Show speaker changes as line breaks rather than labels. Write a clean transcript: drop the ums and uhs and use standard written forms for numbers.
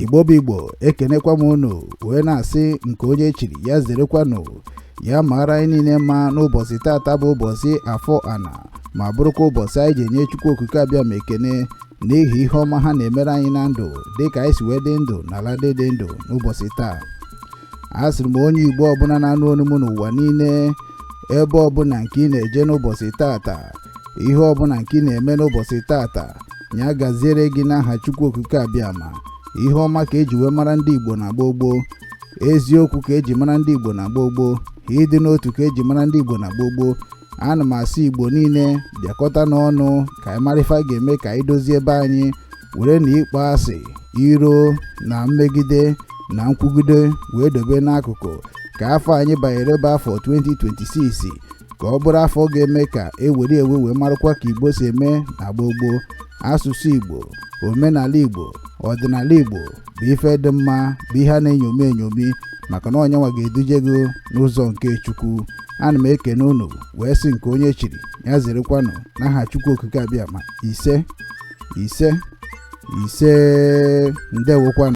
Igbo bụ Igbo, ekenekwa m unu wee na-asị nke onye chiri ya zerekwanụ. Ya mara anyị niile mma n'ụbọchị tata bụ ụbọchị Afọ Ana, ma bụrụkwa ụbọchị anyị ji enye Chukwu Okike Abịama ekene n'ihi ihe ọma ha na-emere anyị na ndụ, dịka anyị si wee dị ndụ n'ala dị dị ndụ n'ụbọchị taa. A sịrị m onye Igbo ọbụla na-anụ onu m n'ụwa niile, ebe ọbụla nke ị na-eje n'ụbọchị tata, ihe ọbụla nke ị na-eme n'ụbọchị tata, ya gaziere gị n'aha Chukwu Okike Abịama. Ihe ọma ka eji wee mara ndị Igbo na gboo gboo, eziokwu ka eji mara ndị Igbo na gboo gboo, ịdị n'otu ka eji mara ndị Igbo na gboo gboo. Ana m asị Igbo niile bịakọta n'ọnụ ka anyị mara ife a ga-eme ka anyị dozie ebe anyị, were na ịkpọ asị, iro na mmegide na nkwugide wee dobe n'akụkụ, ka afọ anyị banyere ebe afọ 2026 ka ọ bụrụ afọ ga-eme ka e were ewe wee marakwa ka Igbo si eme na gboo gboo. Asụsụ Igbo, omenala Igbo, ọdịnala Igbo bụ ife dị mma, bụ ihe a na-enyomi enyomi, maka na onyenwa ga-eduje gị n'ụzọ nke Chukwu. Ana m ekene unu wee sị nke onye chiri ya zerekwanụ n'aha Chukwu Okike Abịama. Ise, ise, ise. Ndewokwanụ.